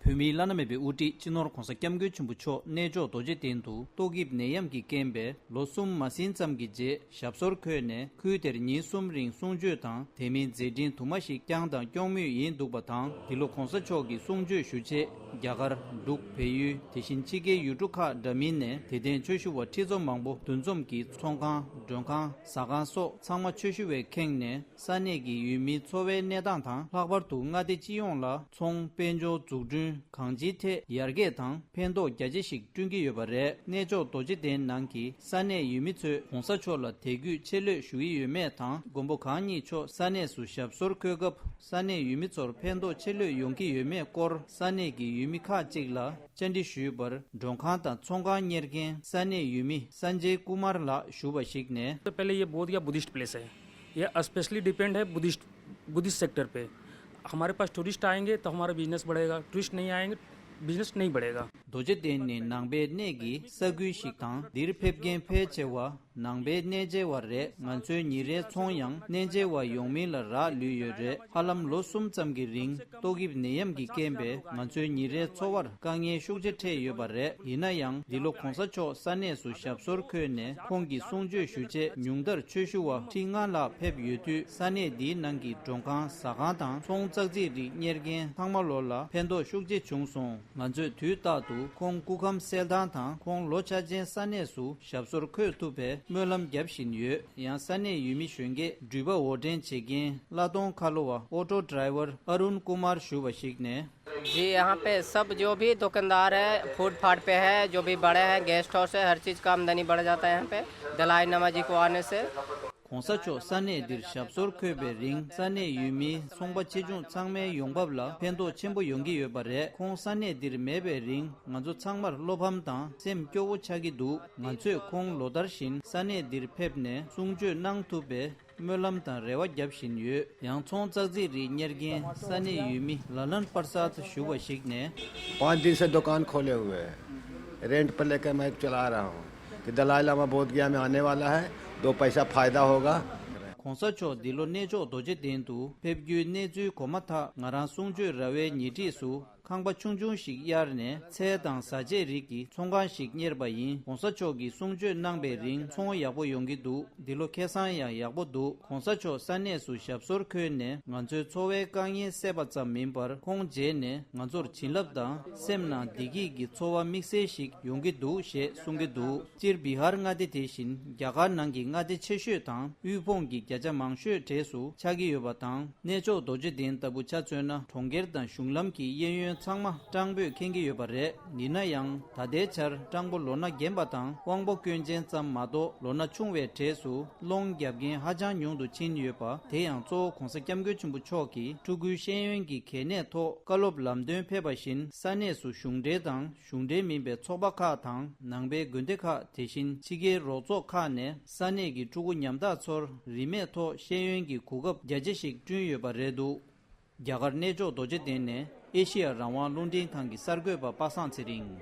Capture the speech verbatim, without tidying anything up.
བོད་མིའི་བླ་ན་མེད་པའི་དབུ་ཁྲིད་སྤྱི་ནོར་༧གོང་ས་༧སྐྱབས་མགོན་ཆེན་པོ་མཆོག་གནས་མཆོག་རྡོ་རྗེ་གདན་དུ་ཏོག་དབྱིབས་ནད་ཡམས་ཀྱི་རྐྱེན་པས་ལོ་གསུམ་མ་ཟིན་ཙམ་གྱི་རྗེས་ཞབས་སོར་འཁོད་ནས། ཁུལ་དེར་ཉིན་གསུམ་རིང་གསུང་ཆོས་དང་དེ་མིན་མཛད་འཕྲིན་དུ་མ་ཞིག་བསྐྱངས་དང་སྐྱོང་མུས་ཡིན་འདུག་པ་དང་། འདི་ལོ་༧གོང་ས་མཆོག་གི་གསུང་ཆོས་ཞུ་ཆེད་རྒྱ་གར། འབྲུག་བལ་ཡུལ། དེ་བཞིན་ཕྱི་རྒྱལ་ཡུལ་གྲུ་ཁག་འདྲ་མིན་ནས་དད་ལྡན་ཆོས་ཞུ་བ་ཁྲི་ཚོ་མང་པོ་འདུ་འཛོམས་ཀྱིས་ཚོང་ཁང་། མགྲོན་ཁང་། ཟ་ཁང་སོགས་ཚང་མ་མཆོད་ཞུ་བས་ཁེངས་ནས། ས་གནས་ཀྱི་ཡུལ་མིའི་འཚོ་བའི་གནས་སྟངས་དང་། ལྷག་པར་དུ་མངའ་སྡེ་སྤྱི་ཡོངས་ལ་ཚོང་། དཔལ་འབྱོར། འཛུགས་སྐྲུན། གང་ཅིའི་ཐད་ཡར་རྒྱས་དང་ཕན་ཐོགས་རྒྱ་ཆེ་ཞིག་བསྐྲུན་གྱི་ཡོད་པ་རེད། གནས་མཆོག་རྡོ་རྗེ་གདན་ནང་གི་ས་གནས་ཡུལ་མི་ཚོས་༧གོང་ས་མཆོག་ལ་དད་གུས་ཆེ་ལོས་ཞུ་ཡི་ཡོད་མེད་དང་། མགོན་པོ་གང་ཉིད་མཆོག་ས་གནས་སུ་ཞབས་སོར་འཁོད་སྐབས་ས་གནས་ཡུལ་མི་ཚོར་ཕན་ཐོགས་ཆེ་ལོས་ཡོང་གི་ཡོད་མེད་སྐོར་ས་གནས་ཀྱི་ཡུལ་མི་ཁག་ཅིག་ལ་བཅར་འདྲི་ཞུས་པར། མགྲོན་ཁང་དང་ཚོང་ཁང་གཉེར་མཁན་ས་གནས་ཡུལ་མི་སན་ཇེ་ཀུ་མར་ལགས་ཞུ་བ་ཞིག་ནས། तो पहले ये बोधगया बुद्धिस्ट प्लेस है। ये स्पेशली डिपेंड है बुद्धिस्ट बुद्धिस्ट सेक्टर पे। हमारे पास टूरिस्ट आएंगे तो हमारा बिजनेस बढ़ेगा, टूरिस्ट नहीं आएंगे, बिजनेस नहीं बढ़ेगा। རྡོ་རྗེ་གདན་ནི་ནང་པའི་གནས་ཀྱི་ས་ཁུལ་ཞིག་དང་། འདིར་ཕེབས་མཁན་ཕལ་ཆེ་བ་ནང་པའི་གནས་མཇལ་བ་རེད། ང་ཚོའི་ཉིན་རེའི་ཚོང་ཡང་གནས་མཇལ་བ་ཡོང་མིན་ལ་རག་ལུས་ཡོད་རེད། ཧ་ལམ་ལོ་གསུམ་ཙམ་གྱི་རིང་ཏོག་དབྱིབས་ནད་ཡམས་ཀྱི་རྐྱེན་པས་ང་ཚོའི་ཉིན་རེའི་འཚོ་བར་དཀའ་ངལ་ཤུགས་ཆེ་འཕྲད་ཡོད་པ་རེད། ཡིན་ན་ཡང་འདི་ལོ་༧གོང་ས་མཆོག་ས་གནས་སུ་ཞབས་སོར་འཁོད་ནས་ཁོང་གི་གསུང་ཆོས་ཞུ་ཆེད་ཉུང་མཐར་ཆོས་ཞུ་བ་ཁྲི་ལྔ་ལྷག་ཕེབས་ཡོད་དུས། ས་གནས་འདིའི་ནང་གི་མགྲོན་ཁང་། ཟ་ཁང་དང་ཚོང་ཙག་ཙིག་རིགས་གཉེར་མཁན་ཚང་མ་ལོ་ལ་ཕན་ཐོགས་ཤུགས་ཆེ་བྱུང་སོང་། ང་ཚོས་དུས་རྟག་ཏུ་ཁོང་སྐུ་ཁམས་གསལ་ཐང་དང་ཁོང་ལོ་ཆ་ཅན་ས་གནས་སུ་ཞབས་སོར་འཁོད་ཐུབ་པའི་སྨོན་ལམ་རྒྱབ་བཞིན་ཡོད། ཡང་ས་གནས་ཡུལ་མི་གཞོན་སྐྱེས་འགྲུལ་པ་འོར་འདྲེན་བྱེད་མཁན་གླ་གཏོང་ཁ་ལོ་བ་ཨོ་ཊོ་ཌི་རའི་ཝར་ཨ་རུན་ཀུ་མར་ཞུ་བ་ཞིག་ནས། जी, यहाँ पे सब जो भी दुकानदार है, फुटपाथ पे है, जो भी बड़े हैं, गेस्ट हाउस है, हर चीज़ का आमदनी बढ़ जाता है यहाँ पे दलाई लामा जी को आने से। ༸གོང་ས་མཆོག་ས་གནས་འདིར་ཞབས་སོར་འཁོད་པའི་རིང་ས་གནས་ཡུལ་མིའི་ཚོང་པ་ཆེ་ཆུང་ཚང་མའི་ཡོང་འབབ་ལ་ཕན་ཐོགས་ཆེན་པོ་ཡོང་གི་ཡོད་པ་རེད། ཁོང་ས་གནས་འདིར་མེད་པའི་རིང་ང་ཚོ་ཚང་མར་བློ་ཕམ་དང་སེམས་སྐྱོ་བོ་ཆགས་ཀྱི་འདུག་ང་ཚོས་ཁོང་ལོ་ལྟར་བཞིན་ས་གནས་འདིར་ཕེབས་ནས་གསུང་ཆོས་གནང་ཐུབ་པའི་སྨོན་ལམ་དང་རེ་བ་རྒྱབ་བཞིན་ཡོད། ཡང་ཚོང་ཙག་ཙིག་རིགས་གཉེར་མཁན་ས་གནས་ཡུལ་མི་ལ་ལན་པར་སཱད་ཞུ་བ་ཞིག་ནས། पाँच दिन से दुकान खोले हुए हैं, रेंट पर लेकर मैं चला रहा हूँ कि दलाई लामा बोध गया में आने वाला है, दो पैसा फायदा होगा। ༸གོང་ས་མཆོག་འདི་ལོ་གནས་མཆོག་རྡོ་རྗེ་གདན་དུ་ཕེབས་རྒྱུའི་གནས་ཚུལ་གོ་མ་ཐག་ང་རང་གསུང་ཆོས་ར་བའི་ཉེ་འཁྲིས་སུ་ཁང་པ་ཆུང་ཆུང་ཞིག་གཡར་ནས་ཚལ་དང་བཟའ་ཆས་རིགས་ཀྱི་ཚོང་ཁང་ཞིག་གཉེར་བ་ཡིན། ༸གོང་ས་མཆོག་གིས་གསུང་ཆོས་གནང་པའི་རིང་ཚོང་ཡག་པོ་ཡོང་གི་འདུག་འདི་ལོ་ཁེ་བཟང་ཡང་ཡག་པོ་འདུག ༸གོང་ས་མཆོག་ས་གནས་སུ་ཞབས་སོར་འཁོད་ནས་ང་ཚོའི་འཚོ་བའི་དཀའ་ངལ་སེལ་བ་ཙམ་མིན་པར་ཁོང་མཇལ་ནས་ང་ཚོར་བྱིན་རླབས་དང་སེམས་ནང་བདེ་སྐྱིད་ཀྱི་ཚོར་བ་དམིགས་བསལ་ཞིག་ཡོང་གི་འདུག་ཞེས་གསུང་གི་འདུག་སྤྱིར་བི་ཧར་མངའ་སྡེ་དེ་བཞིན་རྒྱ་གར་ནང་གི་མངའ་སྡེ་ཆེ་ཤོས་དང་དབུལ་ཕོངས་ཀྱི་བརྒྱ་ཆ་མང་ཤོས་གྲས་སུ་ཆགས་ཀྱི་ཡོད་པ་དང་། གནས་མཆོག་རྡོ་རྗེ་གདན་ལྟ་བུ་ཆ་མཚོན་ན་གྲོང་ཁྱེར་དང་གཞུང་ལམ་གྱི་གཡས་གཡོན་ཚང་མ་སྤྲང་པོས་ཁེངས་ཀྱི་ཡོད་པ་རེད། ཡིན་ན་ཡང་ད་ལྟའི་ཆར་སྤྲང་པོ་ལོ་ན་རྒན་པ་དང་དབང་པོ་སྐྱོན་ཅན་ཙམ་མ་གཏོགས་ལོ་ན་ཆུང་བའི་གྲས་སུ་སློང་རྒྱབ་མཁན་ཧ་ཅང་ཉུང་དུ་ཕྱིན་ཡོད་པ། དེ་ཡང་གཙོ་བོ་༸གོང་ས་༸སྐྱབས་མགོན་ཆེན་པོ་མཆོག་གིས་ཕྲུ་གུའི་ཤེས་ཡོན་གྱི་གལ་གནད་ཐོག་བཀའ་སློབ་ལམ་སྟོན་ཕེབས་པ་བཞིན་ས་གནས་སུ་གཞུང་འབྲེལ་དང་གཞུང་འབྲེལ་མིན་པའི་ཚོགས་པ་ཁག་དང་ནང་པའི་དགོན་སྡེ་ཁག་དེ་བཞིན་ཕྱི་རྒྱལ་རོགས་ཚོགས་ཁག་ནས་ས་གནས་ཀྱི་ཕྲུ་གུ་ཉམ་ཐག་ཚོར་རིན་མེད་ཐོག་ཤེས་ཡོན་གྱི་གོ་སྐབས་རྒྱ་ཆེ་ཞིག་བསྐྲུན་ཡོད་པ་རེད་འདུག་རྒྱ་གར་གནས་མཆོག་རྡོ་རྗེ་གདན་ནས་ཨེ་ཤི་ཡ་རང་དབང་རླུང་འཕྲིན་ཁང་གི་གསར་འགོད་པ་པ་སངས་ཚེ་རིང་།